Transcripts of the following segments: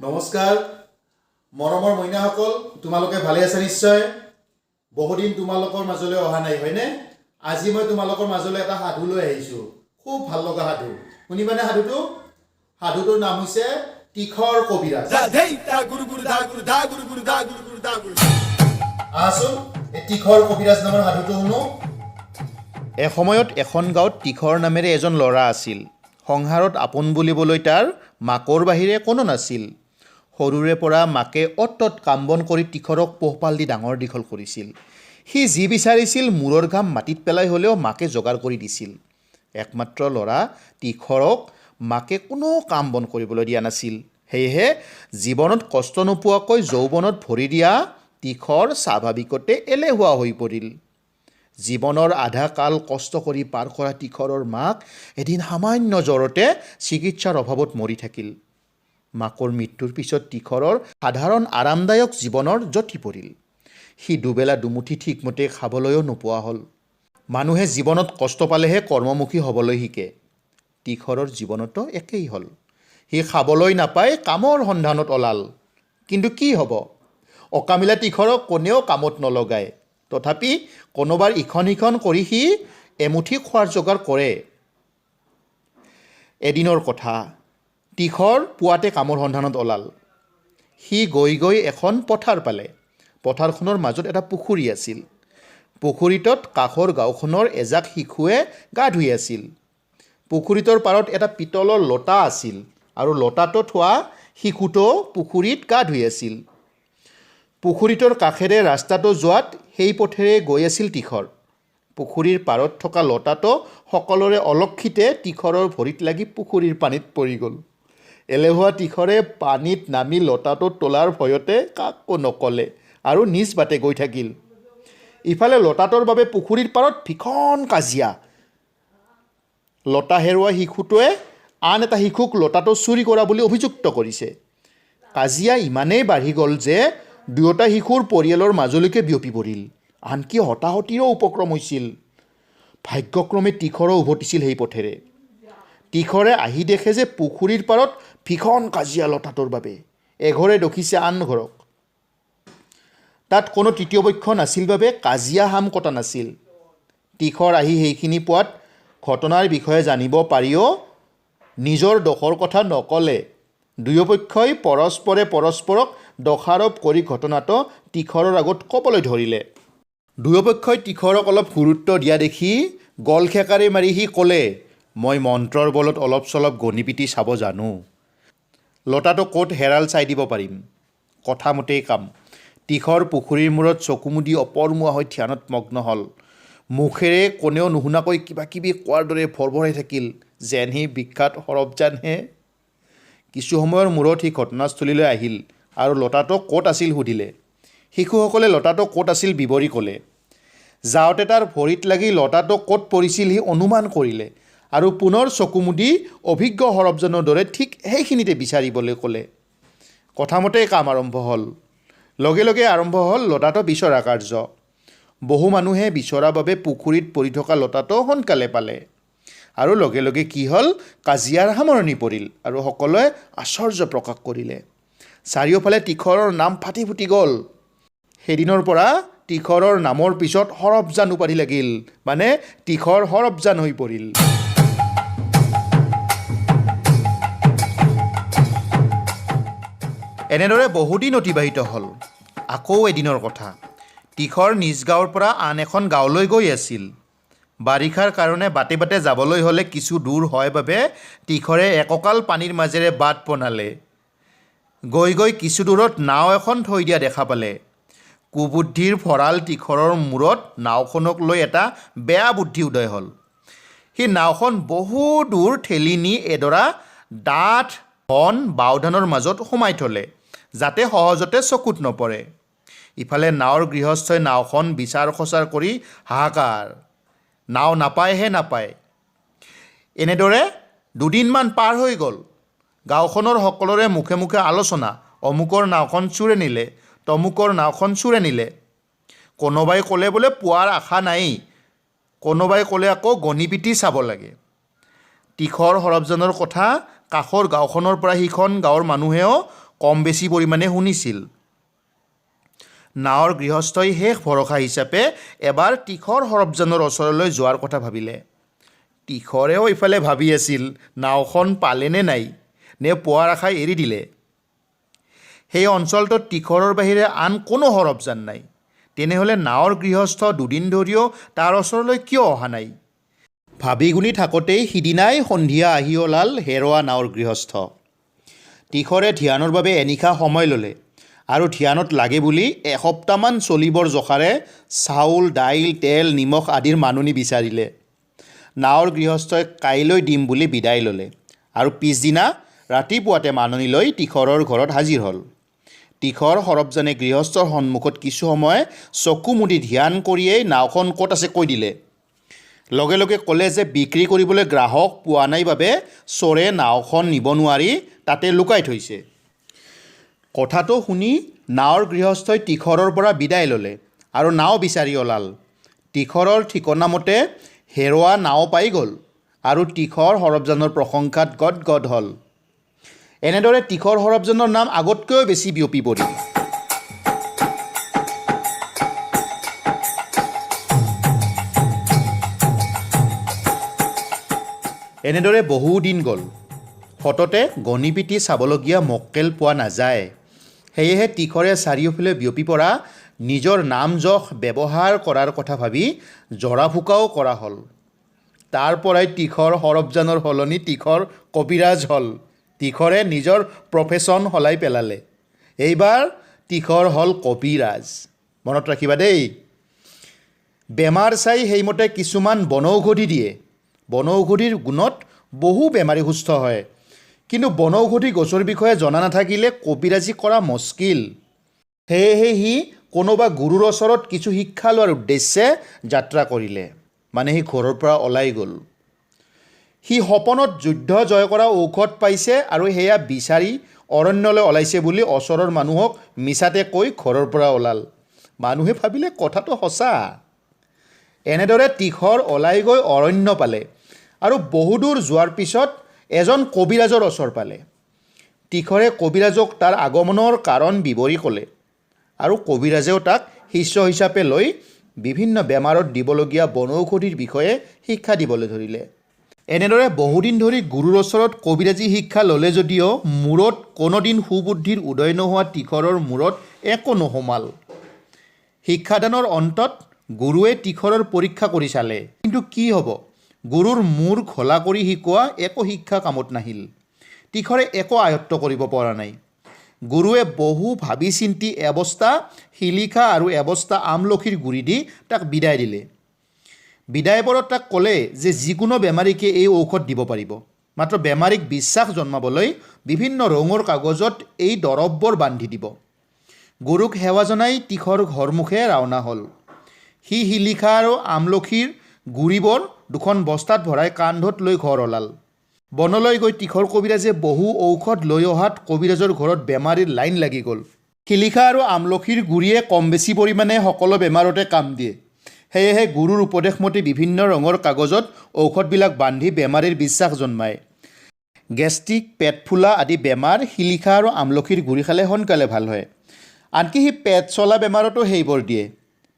নমস্কাৰ মৰমৰ মইনাসকল, তোমালোকে ভালে আছা নিশ্চয়। বহুদিন তোমালোকৰ মাজলৈ অহা নাই, হয়নে? আজি মই তোমালোকৰ মাজলৈ এটা সাধু লৈ আহিছোঁ, খুব ভাল লগা সাধু। শুনিবানে সাধুটো? সাধুটোৰ নাম হৈছে তীখৰ কবিৰাজ। ধা গুৰু গুৰু ধা গুৰু ধা গুৰু গুৰু ধা গুৰু গুৰু ধা গুৰু। আহাচোন, এই তীখৰ কবিৰাজ নামৰ সাধুটো শুনো। এসময়ত এখন গাঁৱত তীখৰ নামেৰে এজন ল'ৰা আছিল। সংসাৰত আপোন বুলিবলৈ তাৰ মাকৰ বাহিৰে কোনো নাছিল। সৰুৰে পৰা মাকে অ'ত ত'ত কাম বন কৰি তীখৰক পোহপাল দি ডাঙৰ দীঘল কৰিছিল। সি যি বিচাৰিছিল, মূৰৰ ঘাম মাটিত পেলাই হ'লেও মাকে যোগাৰ কৰি দিছিল। একমাত্ৰ ল'ৰা তীখৰক মাকে কোনো কাম বন কৰিবলৈ দিয়া নাছিল। সেয়েহে জীৱনত কষ্ট নোপোৱাকৈ যৌৱনত ভৰি দিয়া তীখৰ স্বাভাৱিকতে এলেহুৱা হৈ পৰিল। জীৱনৰ আধা কাল কষ্ট কৰি পাৰ কৰা তীখৰৰ মাক এদিন সামান্য জ্বৰতে চিকিৎসাৰ অভাৱত মৰি থাকিল। মাকৰ মৃত্যুৰ পিছত তীখৰৰ সাধাৰণ আৰামদায়ক জীৱনৰ যতি পৰিল। সি দুবেলা দুমুঠি ঠিকমতে খাবলৈও নোপোৱা হ'ল। মানুহে জীৱনত কষ্ট পালেহে কৰ্মমুখী হ'বলৈ শিকে। তীখৰৰ জীৱনতো একেই হ'ল। সি খাবলৈ নাপাই কামৰ সন্ধানত ওলাল। কিন্তু কি হ'ব, অকামিলা তীখৰক কোনেও কামত নলগায়। তথাপি কোনোবাৰ ইখন সিখন কৰি সি এমুঠি খোৱাৰ যোগাৰ কৰে। এদিনৰ কথা, তীখৰ পুৱাতে কামৰ সন্ধানত ওলাল। সি গৈ গৈ এখন পথাৰ পালে। পথাৰখনৰ মাজত এটা পুখুৰী আছিল। পুখুৰীটোত কাষৰ গাঁওখনৰ এজাক শিশুৱে গা ধুই আছিল। পুখুৰীটোৰ পাৰত এটা পিতলৰ লোটা আছিল আৰু লোটাটো থোৱা শিশুটো পুখুৰীত গা ধুই আছিল। পুখুৰীটোৰ কাষেৰে ৰাস্তাটো যোৱাত সেই পথেৰে গৈ আছিল তীখৰ। পুখুৰীৰ পাৰত থকা লোটাটো সকলোৰে অলক্ষিতে তীখৰৰ ভৰিত লাগি পুখুৰীৰ পানীত পৰি গ'ল। এলেহুৱা তীখৰে পানীত নামি লোটাটো তোলাৰ ভয়তে কাকো নক'লে আৰু নিজ বাটে গৈ থাকিল। ইফালে লোটাটোৰ বাবে পুখুৰীৰ পাৰত ভীষণ কাজিয়া। লোটা হেৰুওৱা শিশুটোৱে আন এটা শিশুক লোটাটো চুৰি কৰা বুলি অভিযুক্ত কৰিছে। কাজিয়া ইমানেই বাঢ়ি গ'ল যে দুয়োটা শিশুৰ পৰিয়ালৰ মাজলৈকে বিয়পি পৰিল। আনকি হতাহতিৰো উপক্ৰম হৈছিল। ভাগ্যক্ৰমে তীখৰো উভতিছিল সেই পথেৰে। তীখৰে আহি দেখে যে পুখুৰীৰ পাৰত ভীষণ কাজিয়া লতাটোৰ বাবে। এঘৰে দখিছে আন ঘৰক। তাত কোনো তৃতীয় পক্ষ নাছিল বাবে কাজিয়া শাম কটা নাছিল। তীখৰ আহি সেইখিনি পোৱাত ঘটনাৰ বিষয়ে জানিব পাৰিও নিজৰ দোষৰ কথা নক'লে। দুয়োপক্ষই পৰস্পৰে পৰস্পৰক দোষাৰোপ কৰি ঘটনাটো তীখৰৰ আগত ক'বলৈ ধৰিলে। দুয়োপক্ষই তীখৰক অলপ গুৰুত্ব দিয়া দেখি গল খেকাৰি মাৰি সি ক'লে, মই মন্ত্ৰৰ বলত অলপ চলপ গণি পিটি চাব জানো। লতাটো ক'ত হেৰাল চাই দিব পাৰিম। কথা মতেই কাম। তীখৰ পুখুৰীৰ মূৰত চকু মুদি অপৰমুৱা হৈ ধ্যানত মগ্ন হ'ল। মুখেৰে কোনেও নুশুনাকৈ কিবা কিবি কোৱাৰ দৰে ভৰভৰাই থাকিল, যেন সি বিখ্যাত সৰবজানহে। কিছু সময়ৰ মূৰত সি ঘটনাস্থলীলৈ আহিল আৰু লতাটো ক'ত আছিল সুধিলে। শিশুসকলে লতাটো ক'ত আছিল বিৱৰি ক'লে। যাওঁতে তাৰ ভৰিত লাগি লতাটো ক'ত পৰিছিল সি অনুমান কৰিলে আৰু পুনৰ চকু মুদি অভিজ্ঞ সৰবজানৰ দৰে ঠিক সেইখিনিতে বিচাৰিবলৈ ক'লে। কথামতেই কাম আৰম্ভ হ'ল। লগে লগে আৰম্ভ হ'ল লতাটো বিচৰা কাৰ্য। বহু মানুহে বিচৰা বাবে পুখুৰীত পৰি থকা লতাটো সোনকালে পালে আৰু লগে লগে কি হ'ল, কাজিয়াৰ সামৰণি পৰিল আৰু সকলোৱে আশ্চৰ্য প্ৰকাশ কৰিলে। চাৰিওফালে তীখৰৰ নাম ফাটি ফুটি গ'ল। সেইদিনৰ পৰা তীখৰৰ নামৰ পিছত সৰবজান উপাধি লাগিল, মানে তীখৰ সৰবজান হৈ পৰিল। এনেদৰে বহুদিন অতিবাহিত হ'ল। আকৌ এদিনৰ কথা, তীখৰ নিজ গাঁৱৰ পৰা আন এখন গাঁৱলৈ গৈ আছিল। বাৰিষাৰ কাৰণে বাটে বাটে যাবলৈ হ'লে কিছু দূৰ হয় বাবে তীখৰে একঁকাল পানীৰ মাজেৰে বাট বনালে। গৈ গৈ কিছু দূৰত নাও এখন থৈ দিয়া দেখা পালে। কুবুদ্ধিৰ ভঁৰাল তীখৰৰ মূৰত নাওখনক লৈ এটা বেয়া বুদ্ধি উদয় হ'ল। সি নাওখন বহু দূৰ ঠেলি নি এডৰা ডাঠ ঘন বাওধানৰ মাজত সোমাই থ'লে, যাতে সহজতে চকুত নপৰে। ইফালে নাৱৰ গৃহস্থই নাওখন বিচাৰ খোচাৰ কৰি হাহাকাৰ, নাও নাপায়হে নাপায়। এনেদৰে দুদিনমান পাৰ হৈ গ'ল। গাঁওখনৰ সকলোৰে মুখে মুখে আলোচনা, অমুকৰ নাওখন চোৰে নিলে, তমুকৰ নাওখন চোৰে নিলে। কোনোবাই ক'লে বোলে পোৱাৰ আশা নাই, কোনোবাই ক'লে আকৌ গণি পিটি চাব লাগে। তীখৰ সৰবজানৰ কথা কাষৰ গাঁওখনৰ পৰা সিখন গাঁৱৰ মানুহেও কম বেছি পৰিমাণে শুনিছিল। নাৱৰ গৃহস্থই শেষ ভৰসা হিচাপে এবাৰ তীখৰ সৰবজানৰ ওচৰলৈ যোৱাৰ কথা ভাবিলে। তীখৰেও ইফালে ভাবি আছিল নাওখন পালেনে নাই, নে পোৱাৰ আশা এৰি দিলে। সেই অঞ্চলটোত তীখৰৰ বাহিৰে আন কোনো সৰবজান নাই। তেনেহ'লে নাৱৰ গৃহস্থ দুদিন ধৰিও তাৰ ওচৰলৈ কিয় অহা নাই? ভাবি গুণি থাকোঁতেই সিদিনাই সন্ধিয়া আহি ওলাল হেৰোৱা নাৱৰ গৃহস্থ। তীখৰে ধ্যানৰ বাবে এনিশা সময় ল'লে আৰু ধ্যানত লাগে বুলি এসপ্তাহমান চলিবৰ জোখাৰে চাউল, দাইল, তেল, নিমখ আদিৰ মাননি বিচাৰিলে। নাৱৰ গৃহস্থই কাইলৈ দিম বুলি বিদায় ল'লে আৰু পিছদিনা ৰাতিপুৱাতে মাননি লৈ তীখৰৰ ঘৰত হাজিৰ হ'ল। তীখৰ সৰবজানে গৃহস্থৰ সন্মুখত কিছু সময় চকু মুদি ধ্যান কৰিয়েই নাওখন ক'ত আছে কৈ দিলে। লগে লগে ক'লে যে বিক্ৰী কৰিবলৈ গ্ৰাহক পোৱা নাই বাবে চোৰে নাওখন নিব নোৱাৰি তাতে লুকাই থৈছে। কথাটো শুনি নাৱৰ গৃহস্থই তীখৰৰ পৰা বিদায় ল'লে আৰু নাও বিচাৰি ওলাল। তীখৰৰ ঠিকনামতে হেৰোৱা নাও পাই গ'ল আৰু তীখৰ সৰবজানৰ প্ৰশংসাত গদগদ হ'ল। এনেদৰে তীখৰ সৰবজানৰ নাম আগতকৈও বেছি বিয়পি পৰিল। এনেদৰে বহুদিন গ'ল। সততে গণি পিটি চাবলগীয়া মক্কেল পোৱা নাযায়। সেয়েহে তীখৰে চাৰিওফালে বিয়পি পৰা নিজৰ নাম যশ ব্যৱহাৰ কৰাৰ কথা ভাবি জৰা ফুকাও কৰা হ'ল। তাৰ পৰাই তীখৰ সৰবজানৰ সলনি তীখৰ কবিৰাজ হ'ল। তীখৰে নিজৰ প্ৰফেশ্যন সলাই পেলালে। এইবাৰ তীখৰ হ'ল কবিৰাজ। মনত ৰাখিবা দেই। বেমাৰ চাই সেইমতে কিছুমান বনৌষধি দিয়ে। বনৌষধিৰ গুণত বহু বেমাৰী সুস্থ হয়। কিন্তু বনৌষধি গছৰ বিষয়ে জনা নাথাকিলে কবিৰাজী কৰা মস্কিল। সেয়েহে সি কোনোবা গুৰুৰ ওচৰত কিছু শিক্ষা লোৱাৰ উদ্দেশ্যে যাত্ৰা কৰিলে। মানে সি ঘৰৰ পৰা ওলাই গ'ল। সি সপোনত যুদ্ধ জয় কৰা ঔষধ পাইছে আৰু সেয়া বিচাৰি অৰণ্যলৈ ওলাইছে বুলি ওচৰৰ মানুহক মিছাতে কৈ ঘৰৰ পৰা ওলাল। মানুহে ভাবিলে কথাটো সঁচা। এনেদৰে তীখৰ ওলাই গৈ অৰণ্য পালে আৰু বহুদূৰ যোৱাৰ পিছত এজন কবিৰাজৰ ওচৰ পালে। তীখৰে কবিৰাজক তাৰ আগমনৰ কাৰণ বিৱৰি ক'লে আৰু কবিৰাজেও তাক শিষ্য হিচাপে লৈ বিভিন্ন বেমাৰত দিবলগীয়া বনৌষধিৰ বিষয়ে শিক্ষা দিবলৈ ধৰিলে। এনেদৰে বহুদিন ধৰি গুৰুৰ ওচৰত কবিৰাজী শিক্ষা ল'লে যদিও মূৰত কোনোদিন সুবুদ্ধিৰ উদয় নোহোৱা তীখৰৰ মূৰত একো নোসোমাল। শিক্ষাদানৰ অন্তত গুৰুৱে তীখৰৰ পৰীক্ষা কৰি চালে। কিন্তু কি হ'ব, গুৰুৰ মূৰ ঘোলা কৰি শিকোৱা একো শিক্ষা কামত নাহিল। তীখৰে একো আয়ত্ব কৰিব পৰা নাই। গুৰুৱে বহু ভাবি চিন্তি এবস্তা শিলিখা আৰু এবস্তা আমলখিৰ গুড়ি দি তাক বিদায় দিলে। বিদায় পৰত তাক ক'লে যে যিকোনো বেমাৰীকে এই ঔষধ দিব পাৰিব, মাত্ৰ বেমাৰীক বিশ্বাস জন্মাবলৈ বিভিন্ন ৰঙৰ কাগজত এই দৰৱবোৰ বান্ধি দিব। গুৰুক সেৱা জনাই তীখৰ ঘৰমুখে ৰাওনা হ'ল। সি শিলিখা আৰু আমলখিৰ গুড়িবোৰ দুখন বস্তাত ভৰাই কান্ধত লৈ ঘৰ ওলাল। বনলৈ গৈ তীখৰ কবিৰাজে বহু ঔষধ লৈ অহাত কবিৰাজৰ ঘৰত বেমাৰীৰ লাইন লাগি গ'ল। শিলিখা আৰু আমলখিৰ গুড়িয়ে কম বেছি পৰিমাণে সকলো বেমাৰতে কাম দিয়ে। সেয়েহে গুৰুৰ উপদেশমতে বিভিন্ন ৰঙৰ কাগজত ঔষধবিলাক বান্ধি বেমাৰীৰ বিশ্বাস জন্মায়। গেষ্ট্ৰিক, পেট ফুলা আদি বেমাৰ শিলিখা আৰু আমলখিৰ গুড়ি খালে সোনকালে ভাল হয়। আনকি সি পেট চলা বেমাৰতো সেইবোৰ দিয়ে।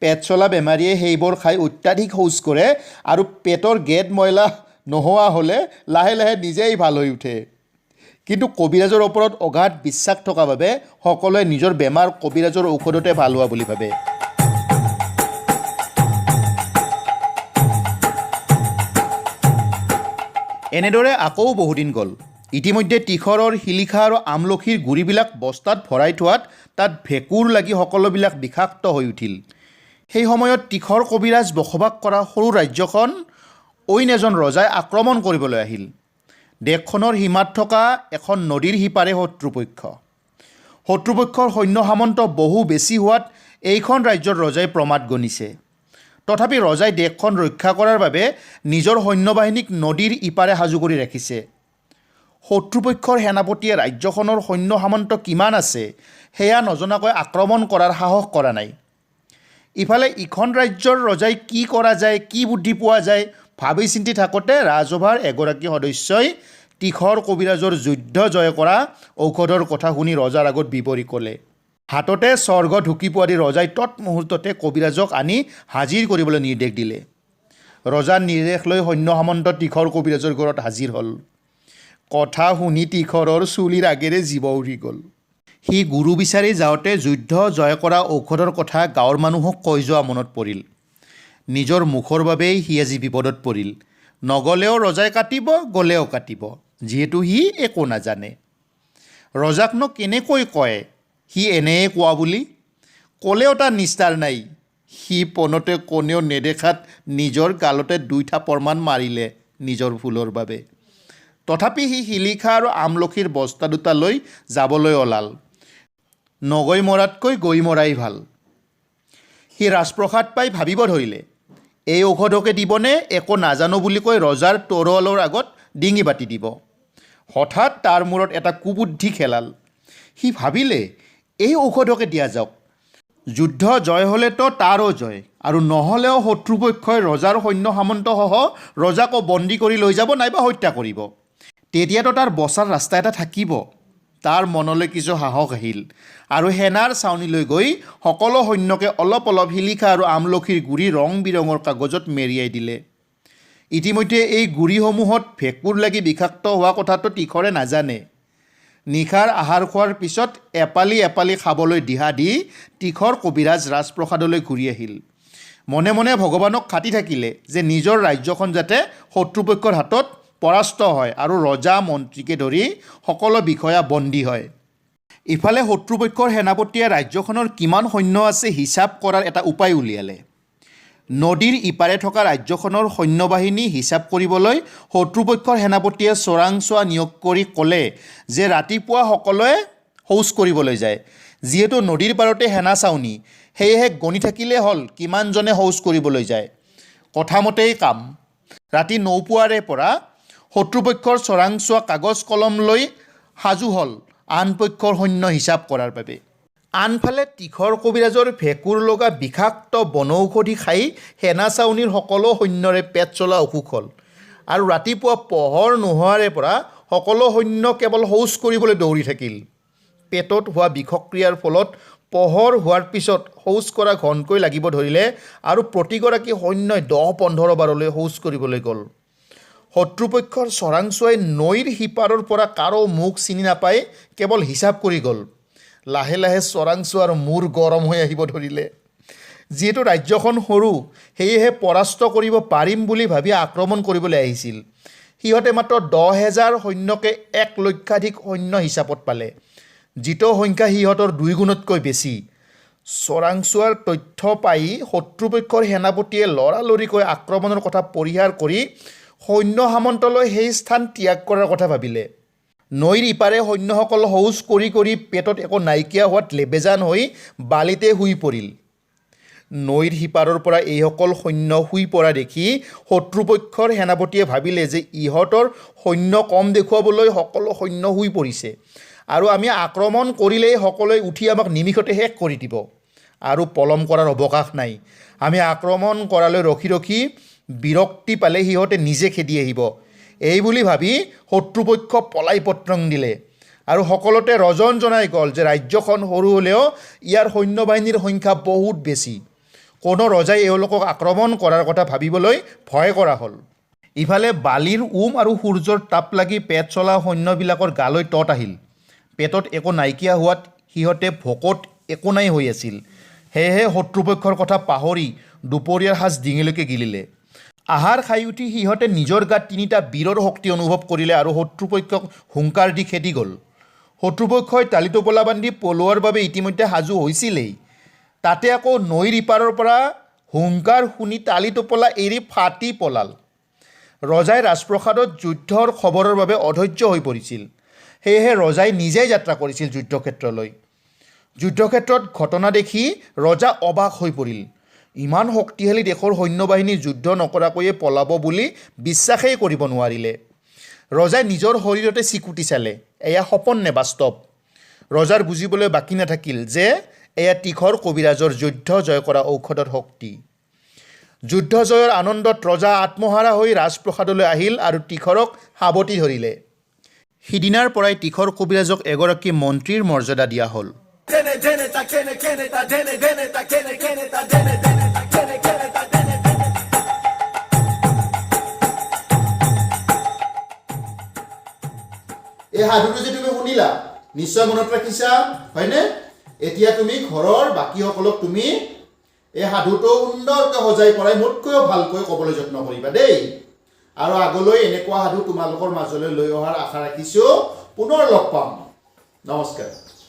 পেট চলা বেমাৰীয়ে সেইবোৰ খাই অত্যাধিক শৌচ কৰে আৰু পেটৰ গেদ ময়লা নোহোৱা হ'লে লাহে লাহে নিজেই ভাল হৈ উঠে। কিন্তু কবিৰাজৰ ওপৰত অগাধ বিশ্বাস থকা বাবে সকলোৱে নিজৰ বেমাৰ কবিৰাজৰ ঔষধতে ভাল হোৱা বুলি ভাবে। এনেদৰে আকৌ বহুদিন গ'ল। ইতিমধ্যে তীখৰৰ শিলিখা আৰু আমলখিৰ গুড়িবিলাক বস্তাত ভৰাই থোৱাত তাত ভেঁকুৰ লাগি সকলোবিলাক বিষাক্ত হৈ উঠিল। সেই সময়ত তীখৰ কবিৰাজ বসবাস কৰা সৰু ৰাজ্যখন অইন এজন ৰজাই আক্ৰমণ কৰিবলৈ আহিল। দেশখনৰ সীমাত থকা এখন নদীৰ সিপাৰে শত্ৰুপক্ষ। শত্ৰুপক্ষৰ সৈন্য সামন্ত বহু বেছি হোৱাত এইখন ৰাজ্যৰ ৰজাই প্ৰমাদ গণিছে। তথাপি ৰজাই দেশখন ৰক্ষা কৰাৰ বাবে নিজৰ সৈন্যবাহিনীক নদীৰ ইপাৰে সাজু কৰি ৰাখিছে। শত্ৰুপক্ষৰ সেনাপতিয়ে ৰাজ্যখনৰ সৈন্য সামন্ত কিমান আছে সেয়া নজনাকৈ আক্ৰমণ কৰাৰ সাহস কৰা নাই। ইফালে ইখন ৰাজ্যৰ ৰজাই কি কৰা যায়, কি বুদ্ধি পোৱা যায় ভাবি চিন্তি থাকোঁতে ৰাজসভাৰ এগৰাকী সদস্যই তীখৰ কবিৰাজৰ যুদ্ধ জয় কৰা ঔষধৰ কথা শুনি ৰজাৰ আগত বিৱৰি ক'লে। হাততে স্বৰ্গ ঢুকি পোৱা দি ৰজাই তৎমুহূৰ্ততে কবিৰাজক আনি হাজিৰ কৰিবলৈ নিৰ্দেশ দিলে। ৰজাৰ নিৰ্দেশ লৈ সৈন্য সামন্ত তীখৰ কবিৰাজৰ ঘৰত হাজিৰ হ'ল। কথা শুনি তীখৰৰ চুলিৰ আগেৰে জীৱ উৰি গ'ল। সি গুৰু বিচাৰি যাওঁতে যুদ্ধ জয় কৰা ঔষধৰ কথা গাঁৱৰ মানুহক কৈ যোৱা মনত পৰিল। নিজৰ মুখৰ বাবেই সি আজি বিপদত পৰিল। নগ'লেও ৰজাই কাটিব, গ'লেও কাটিব, যিহেতু সি একো নাজানে। ৰজাকনো কেনেকৈ কয় সি এনেয়ে কোৱা বুলি? ক'লেও তাৰ নিস্তাৰ নাই। সি পোনতে কোনেও নেদেখাত নিজৰ গালতে দুই থাপৰমান মাৰিলে নিজৰ ভুলৰ বাবে। তথাপি সি শিলিখা আৰু আমলখিৰ বস্তা দুটা লৈ যাবলৈ ওলাল। নগৈ মৰাতকৈ গৈ মৰাই ভাল। সি ৰাজপ্ৰসাদ পাই ভাবিব ধৰিলে, এই ঔষধকে দিবনে একো নাজানো বুলি কৈ ৰজাৰ তৰোৱালৰ আগত ডিঙি পাতি দিব। হঠাৎ তাৰ মূৰত এটা কুবুদ্ধি খেলাল। সি ভাবিলে, এই ঔষধকে দিয়া যাওক। যুদ্ধ জয় হ'লেতো তাৰো জয়, আৰু নহ'লেও শত্ৰুপক্ষই ৰজাৰ সৈন্য সামন্তসহ ৰজাকো বন্দী কৰি লৈ যাব নাইবা হত্যা কৰিব। তেতিয়াতো তাৰ বচাৰ ৰাস্তা এটা থাকিব। তাৰ মনলৈ কিছু সাহস আহিল আৰু সেনাৰ ছাউনিলৈ গৈ সকলো সৈন্যকে অলপ অলপ শিলিখা আৰু আমলখিৰ গুড়ি ৰং বিৰঙৰ কাগজত মেৰিয়াই দিলে। ইতিমধ্যে এই গুড়িসমূহত ভেঁকুৰ লাগি বিষাক্ত হোৱা কথাটো তীখৰে নাজানে। নিশাৰ আহাৰ খোৱাৰ পিছত এপালি এপালি খাবলৈ দিহা দি তীখৰ কবিৰাজ ৰাজপ্ৰসাদলৈ ঘূৰি আহিল। মনে মনে ভগৱানক খাটি থাকিলে যে নিজৰ ৰাজ্যখন যাতে শত্ৰুপক্ষৰ হাতত পৰাস্ত হয় আৰু ৰজা মন্ত্ৰীকে ধৰি সকলো বিষয়া বন্দী হয়। ইফালে শত্ৰুপক্ষৰ সেনাপতিয়ে ৰাজ্যখনৰ কিমান সৈন্য আছে হিচাপ কৰাৰ এটা উপায় উলিয়ালে। নদীৰ ইপাৰে থকা ৰাজ্যখনৰ সৈন্যবাহিনী হিচাপ কৰিবলৈ শত্ৰুপক্ষৰ সেনাপতিয়ে চোৰাংচোৱা নিয়োগ কৰি ক'লে যে ৰাতিপুৱা সকলোৱে শৌচ কৰিবলৈ যায়। যিহেতু নদীৰ পাৰতে সেনা ছাউনি, সেয়েহে গণি থাকিলেই হ'ল কিমানজনে শৌচ কৰিবলৈ যায়। কথামতেই কাম। ৰাতি নৌপুৱাৰে পৰা শত্ৰুপক্ষৰ চোৰাংচোৱা কাগজ কলম লৈ সাজু হ'ল আন পক্ষৰ সৈন্য হিচাপ কৰাৰ বাবে। আনফালে তীখৰ কবিৰাজৰ ভেঁকুৰ লগা বিষাক্ত বনৌষধি খাই সেনা ছাউনিৰ সকলো সৈন্যৰে পেট চলা অসুখ হ'ল আৰু ৰাতিপুৱা পোহৰ নোহোৱাৰে পৰা সকলো সৈন্য কেৱল শৌচ কৰিবলৈ দৌৰি থাকিল। পেটত হোৱা বিষক্ৰিয়াৰ ফলত পোহৰ হোৱাৰ পিছত শৌচ কৰা ঘনকৈ লাগিব ধৰিলে আৰু প্ৰতিগৰাকী সৈন্যই 10-15 বাৰলৈ শৌচ কৰিবলৈ গ'ল। শত্ৰুপক্ষৰ চোৰাংচোৱাই নৈৰ সিপাৰৰ পৰা কাৰো মুখ চিনি নাপাই কেৱল হিচাপ কৰি গ'ল। লাহে লাহে চোৰাংচোৱাৰ মূৰ গৰম হৈ আহিব ধৰিলে। যিহেতু ৰাজ্যখন সৰু, সেয়েহে পৰাস্ত কৰিব পাৰিম বুলি ভাবি আক্ৰমণ কৰিবলৈ আহিছিল। সিহঁতে মাত্ৰ 10,000 সৈন্যকে 1 লক্ষাধিক সৈন্য হিচাপত পালে, যিটো সংখ্যা সিহঁতৰ দুই গুণতকৈ বেছি। চোৰাংচোৱাৰ তথ্য পাই শত্ৰুপক্ষৰ সেনাপতিয়ে লৰালৰিকৈ আক্ৰমণৰ কথা পৰিহাৰ কৰি সৈন্য সামন্তলৈ সেই স্থান ত্যাগ কৰাৰ কথা ভাবিলে। নৈৰ ইপাৰে সৈন্যসকল শৌচ কৰি কৰি পেটত একো নাইকিয়া হোৱাত লেবেজান হৈ বালিতে শুই পৰিল। নৈৰ সিপাৰৰ পৰা এইসকল সৈন্য শুই পৰা দেখি শত্ৰুপক্ষৰ সেনাপতিয়ে ভাবিলে যে ইহঁতৰ সৈন্য কম দেখুৱাবলৈ সকলো সৈন্য শুই পৰিছে আৰু আমি আক্ৰমণ কৰিলেই সকলোৱে উঠি আমাক নিমিষতে শেষ কৰি দিব আৰু পলম কৰাৰ অৱকাশ নাই। আমি আক্ৰমণ কৰালৈ ৰখি ৰখি বিৰক্তি পালে সিহঁতে নিজে খেদি আহিব। এই বুলি ভাবি শত্ৰুপক্ষ পলাই পত্ৰং দিলে আৰু সকলোতে ৰজন জনাই গ'ল যে ৰাজ্যখন সৰু হ'লেও ইয়াৰ সৈন্যবাহিনীৰ সংখ্যা বহুত বেছি। কোনো ৰজাই এওঁলোকক আক্ৰমণ কৰাৰ কথা ভাবিবলৈ ভয় কৰা হ'ল। ইফালে বালিৰ উম আৰু সূৰ্যৰ তাপ লাগি পেট চলা সৈন্যবিলাকৰ গালৈ তত আহিল। পেটত একো নাইকিয়া হোৱাত সিহঁতে ভোকত একো নাই হৈ আছিল। সেয়েহে শত্ৰুপক্ষৰ কথা পাহৰি দুপৰীয়াৰ সাঁজ ডিঙিলৈকে গিলিলে। আহাৰ খাই উঠি সিহঁতে নিজৰ গাত তিনিটা বীৰৰ শক্তি অনুভৱ কৰিলে আৰু শত্ৰুপক্ষক হুংকাৰ দি খেদি গ'ল। শত্ৰুপক্ষই টালি টোপোলা বান্ধি পলোৱাৰ বাবে ইতিমধ্যে সাজু হৈছিলেই। তাতে আকৌ নৈৰ ইপাৰৰ পৰা হুংকাৰ শুনি টালি টোপোলা এৰি ফাটি পলাল। ৰজাই ৰাজপ্ৰসাদত যুদ্ধৰ খবৰৰ বাবে অধৈৰ্য হৈ পৰিছিল। সেয়েহে ৰজাই নিজেই যাত্ৰা কৰিছিল যুদ্ধক্ষেত্ৰলৈ। যুদ্ধক্ষেত্ৰত ঘটনা দেখি ৰজা অবাক হৈ পৰিল। ইমান শক্তিশালী দেশৰ সৈন্যবাহিনী যুদ্ধ নকৰাকৈয়ে পলাব বুলি বিশ্বাসেই কৰিব নোৱাৰিলে। ৰজাই নিজৰ শৰীৰতে চিকুটি চালে, এয়া সপোন নে বাস্তৱ? ৰজাৰ বুজিবলৈ বাকী নাথাকিল যে এয়া তীখৰ কবিৰাজৰ যুদ্ধ জয় কৰা ঔষধৰ শক্তি। যুদ্ধ জয়ৰ আনন্দত ৰজা আত্মহাৰা হৈ ৰাজপ্ৰসাদলৈ আহিল আৰু তীখৰক সাৱটি ধৰিলে। সিদিনাৰ পৰাই তীখৰ কবিৰাজক এগৰাকী মন্ত্ৰীৰ মৰ্যাদা দিয়া হ'ল। Dene dene ta kene kene ta dene dene ta kene kene ta dene dene ta kene kene ta dene dene। এই সাধুটো যে তুমি শুনিলা, নিশ্চয় মনত ৰাখিছা, হয়নে? এতিয়া তুমি ঘৰৰ বাকীসকলক তুমি এই সাধুটো সুন্দৰকৈ সজাই পৰাই মোতকৈও ভালকৈ ক'বলৈ যত্ন কৰিবা দেই। আৰু আগলৈ এনেকুৱা সাধু তোমালোকৰ মাজলৈ লৈ অহাৰ আশা ৰাখিছোঁ। পুনৰ লগ পাম। নমস্কাৰ।